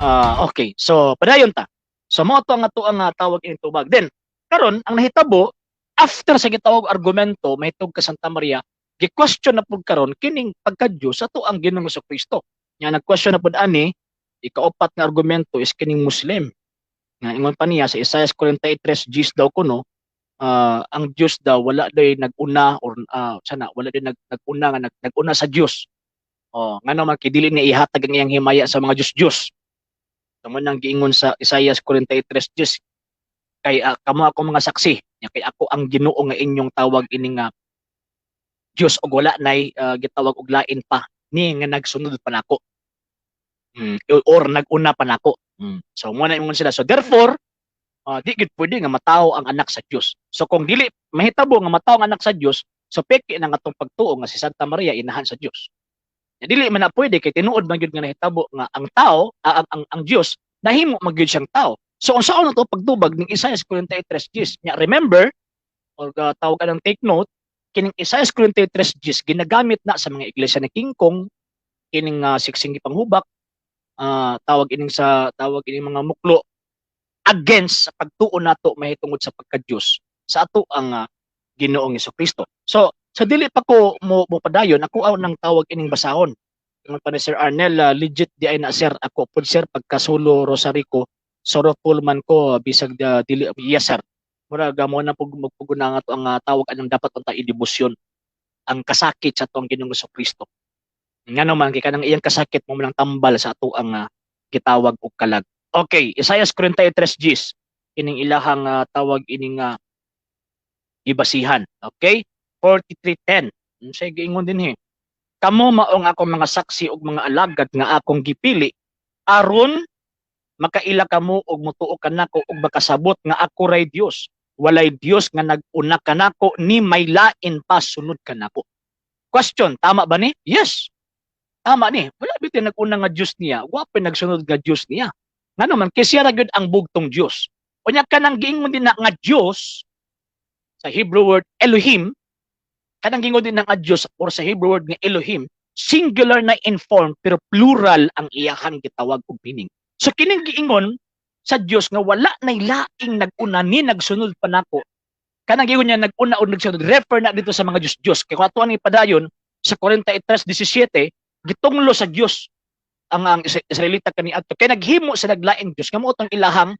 Ah, okay. So padayon ta. So mao to ang ato ang tawag ining tubag. Then karon ang nahitabo after sa gitawag argumento mahitungod kay Santa Maria, gi-question na pud karon kining pagka-Diyos sa ato ang Ginoong Kristo. Nya nag-question na pud ani, ikaupat nga argumento is kining Muslim. Nga ingon pa niya sa Isaiah 43:10 daw kuno, ang Dios daw wala day nag-una or sana wala day nag-una nga nag-una sa Dios. Oh, ngano man kay dili niya ihatag ang iyang himaya sa mga Dios-Dios. Tamo nang giingon sa Isaiah 43:10 kay kamo ako mga saksi nya kay ako ang Ginoo nga inyong tawag ini nga Dios og wala nay gitawag og lain pa ni nga nagsunod pa nako. Or nag-una pa nako. So mo na ingon sila. So therefore, di gid pwede nga matawo ang anak sa Dios. So kung dili mahitabo nga matawo ang anak sa Dios, so peke na nga atong pagtuo nga si Santa Maria inahan sa Dios. Ya, dili man na pwede kay tinuod man gyud nga nahitabo nga ang tao, ang Dios nahimo man gyud siyang tao. So unsaon na to pagtubag ning Isaiah 43:10? Nya remember or tawag ka ng take note, kining Isaiah 43:10 ginagamit na sa mga iglesia ni King Kong, kining siksing gipanghubak, tawag ining sa tawag ining mga muklo against sa pagtuo nato mahitungod sa pagka-Dios sa ato ang Ginoong Kristo. So sa dili pa ko mo padayon, ako ang nang tawag ining basahon. Ingon pa ni Sir Arnel, legit di ay na, sir. Ako pud, sir, pagkasulo rosary ko, sorrowful man ko bisag dili. Yes, sir. Mura mo na pug magpuguna nga to ang tawag anong dapat unta idebosyon ang kasakit sa atong Ginoong Kristo. Ngano man kay kanang iyang kasakit mo man ang tambal sa ato ang gitawag og kalag. Okay, Isaiah 43:10 kining ilahang tawag ining gibasihan. Okay? 43:10. Unsay giingon dinhi? Kamo maong akong mga saksi ug mga alagad nga akong gipili aron makaila kamo og mutuo kanako ug makasabot nga ako ray Dios. Walay Dios nga nag-una kanako ni may lain pa sunod kanako. Question, tama ba ni? Yes. Tama ni. Wala bitin nag-una nga Dios niya, wa pa nagsunod nga Dios niya. Ngano man kay siya ra gyud ang bugtong Dios. Unya kanang giingon din na nga Dios sa Hebrew word Elohim, kanang giingon din na nga Dios or sa Hebrew word nga Elohim, singular na in form pero plural ang iyahang gitawag og meaning. So kining giingon sa Dios nga wala nay laing nag-una ni nagsunod pa nako. Kanang giingon niya nag-una o nagsunod, refer na dito sa mga Dios-Dios. Kay kung ato ang ipadayon sa 43:17, gitunglo sa Dios ang Israelita kaniadto kay naghimo sa naglaing Dios nga mao tong ilahang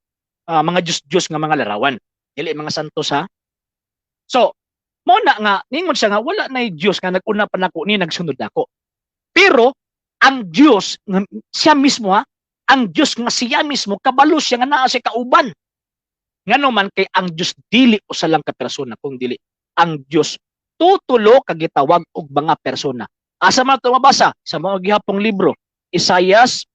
mga Dios-Dios nga mga larawan. Dili mga santos ha. So, mo na nga ningon siya nga wala nay Dios nga nag-una pa nako ni nagsunod nako. Pero ang Dios siya mismo ha, ang Dios nga siya mismo kabalo siya nga naa siya kauban. Ngano man kay ang Dios dili usa lang ka persona kung dili ang Dios tutulo ka gitawag og mga persona. Asa man ito mabasa? Sa mga gihapong libro. Isaias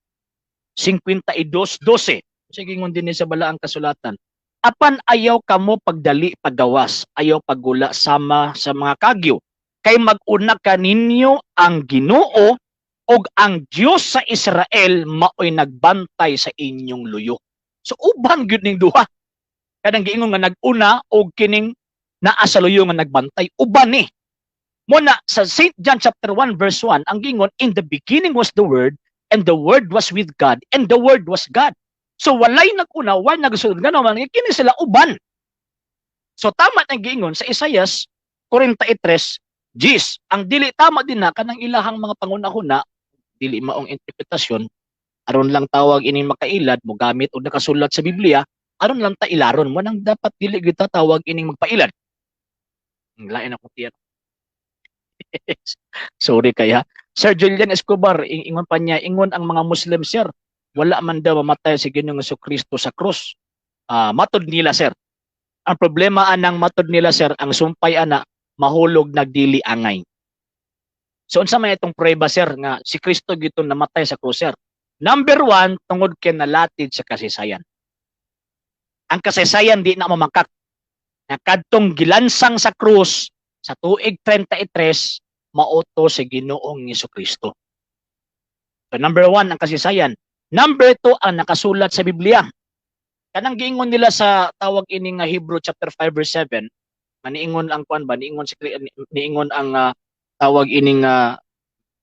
52:12. Sige, ingon din sa balaang kasulatan. Apan ayaw kamo pagdali paggawas, ayaw paggula sama sa mga kagyo. Kay mag-una kaninyo ang Ginoo ug ang Dios sa Israel maoy nagbantay sa inyong luyo. So uban gyud ning duha. Kanang giingon nga nag-una og kining naa sa luyo nga nagbantay, uban ni. Muna sa St. John chapter 1 verse 1, ang gingon, "In the beginning was the Word, and the Word was with God, and the Word was God." So walay nag-una, walay nagsunod, ngano man kini sila uban. So tama nang giingon sa Isaias 43:10. Ang dili tama din na kanang ilahang mga pangunahuna, dili maong interpretasyon, aron lang tawag ini makailad mo gamit og nakasulat sa Biblia, aron lang ta ilaron mo nang dapat dili gyud ta tawag ining magpailad. Lain akong tiyan. Sorry kaya. Sir Julian Escobar, ingon pa niya, ingon ang mga Muslim, sir, wala man daw mamatay si Ginoong Kristo sa krus. Ah, matod nila, sir. Ang problema anang matod nila, sir, ang sumpay ana mahulog nagdili angay. So unsa man itong prueba, sir, nga si Kristo gito namatay sa krus, sir? Number one, tungod kay nalatid sa kasaysayan. Ang kasaysayan di na mamakak. Na kadtong gilansang sa krus sa tuig 33 mao to si Ginoong Kristo. So number one, ang kasaysayan. Number two, ang nakasulat sa Biblia. Kanang giingon nila sa tawag ini nga Hebrew chapter 5 verse 7, nga niingon ang kuan ba, niingon si niingon ang tawag ining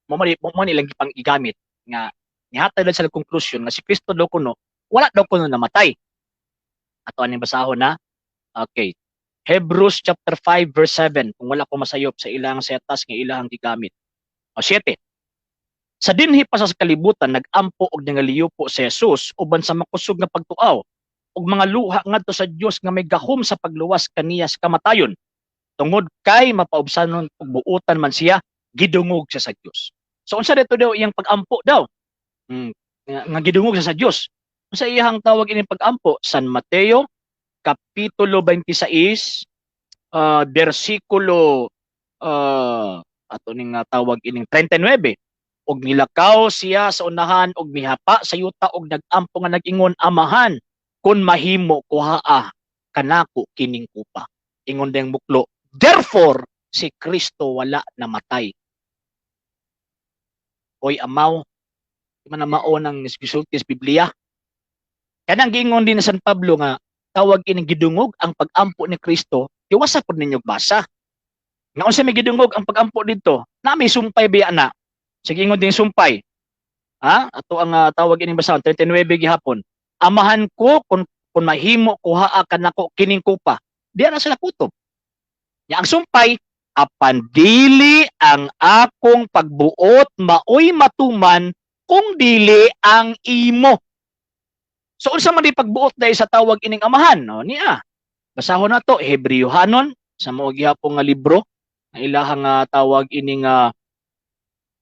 mo man nilang gipang igamit nga Nihatag lang sila conclusion nga si Kristo daw kuno wala daw kuno namatay. Ato aning basahon na. Okay. Hebrews chapter 5 verse 7, kung wala ko masayop sa ilang setas nga ilang gigamit. O 7. Sa dinhi pa sa kalibutan, nagampo og nangaliyupo si Jesus uban sa makusog nga pagtuaw ug mga luha ngadto sa Dios nga may gahom sa pagluwas kaniya sa kamatayon. Tungod kay mapaubsanon ug buutan man siya, gidungog siya sa Dios. So unsa dito daw iyang pag-ampo daw? Nga gidungog siya sa Dios. Unsa iyang tawag ining pag-ampo? San Mateo kapitulo 26, bersikulo ato ning tawag ining 39. "Ug nilakaw siya sa unahan ug mihapa sa yuta ug nagampo nga nag-ingon, 'Amahan, kun mahimo, kuhaa kanako kining kupa.'" Ingon ding muklo, therefore si Kristo wala namatay. Oy amaw, di man na mao nang gisulti sa Biblia. Kanang giingon din ni San Pablo nga tawag ining gidungog ang pag-ampo ni Kristo, tiwasa pud ninyo basa. Nga unsa may gidungog ang pag-ampo didto? Na may sumpay biya na. Sige, ingon din sumpay. Ha? Ato ang tawag ining basahon 39 gihapon. "Amahan ko, kung mahimo, kuhaa kanako kining kupa." Di na sila kutob. Nya ang sumpay, "Apan dili ang akong pagbuot maoy matuman kung dili ang imo." So unsa man di pagbuot dahil sa tawag ining Amahan? No, niya. Basahon na to Hebreohanon sa mao gihapon nga libro ang ilahang tawag ining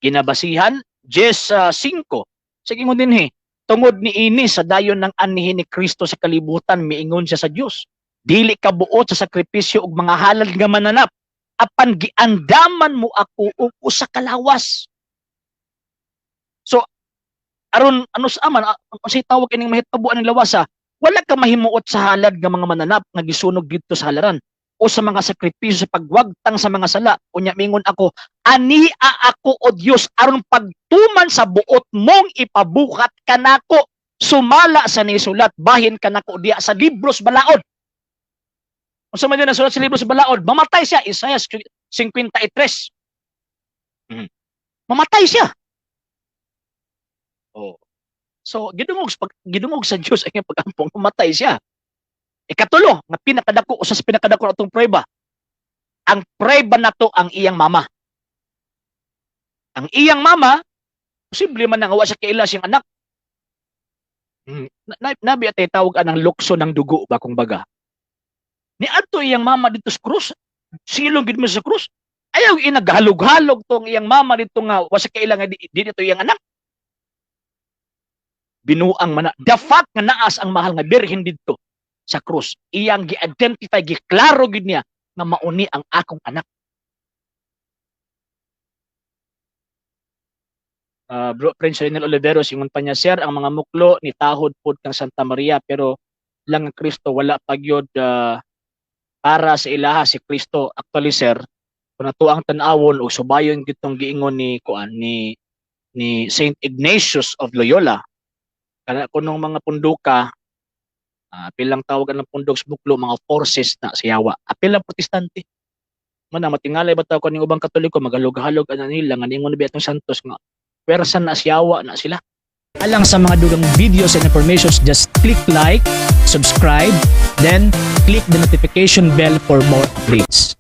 ginabasihan, Jes 5. Sige mo dinhi, "Tungod ni ini, sa dayon ng anhiin ni Kristo sa kalibutan, miingon siya sa Dios, 'Dili ka buot sa sakripisyo ug mga halad nga mananap, apan giandaman mo ako og usa ka lawas.'" So aron ano sa aman, unsay tawag ining mahitabo aning lawasa? Wala ka mahimuot sa halad nga mga mananap nga gisunog didto sa halaran o sa mga sakripisyo sa pagwagtang sa mga sala. Unya mingon ako, 'Ania ako, o Dios, aron pagtuman sa buot mong ipabuhat kanako sumala sa nisulat bahin kanako diya sa libros balaod.'" Unsa man din nasulat sa libros balaod? Mamatay siya, Isaiah 53. Mamatay siya. Oh. So gidungog sa Dios ang iyang pag-ampong, mamatay siya. Ikatulo, nga pinakadako, usa sa pinakadako atong prueba. Ang prueba nato ang iyang mama. Ang iyang mama, posible man nga wa siya kaila siyang anak. Nabi atay tawag anang lukso ng dugo ba kung baga. Ni adto iyang mama dito sa krus, silong gid mo sa krus. Ayaw inaghalog-halog tong iyang mama dito nga wa siya kaila nga di dito iyang anak. Binuang man na. The fact nga naas ang mahal nga birhen didto sa krus, iyang gi-identify, giklaro gid niya nga mauni ang akong anak. Bro Prince Renel Oliveros, ingon pa niya, "Sir, ang mga muklo ni tahod pod kang Santa Maria, pero lang ang Kristo wala pagyod para sa ilaha si Kristo." Actually, sir, kung ato ang tan-awon o subayon gitong giingon ni kuan ni Saint Ignatius of Loyola, kana kunong mga punduka, pilang tawag ang pundok sa muklo, mga forces na siyawa. Apil ang Protestante. Man matingalay ba tawag kaning ubang Katoliko, magalog-halog ana nila nga ningon na atong Santos nga pwersa na siyawa na sila. Alang sa mga dugang videos and informations, just click like, subscribe, then click the notification bell for more updates.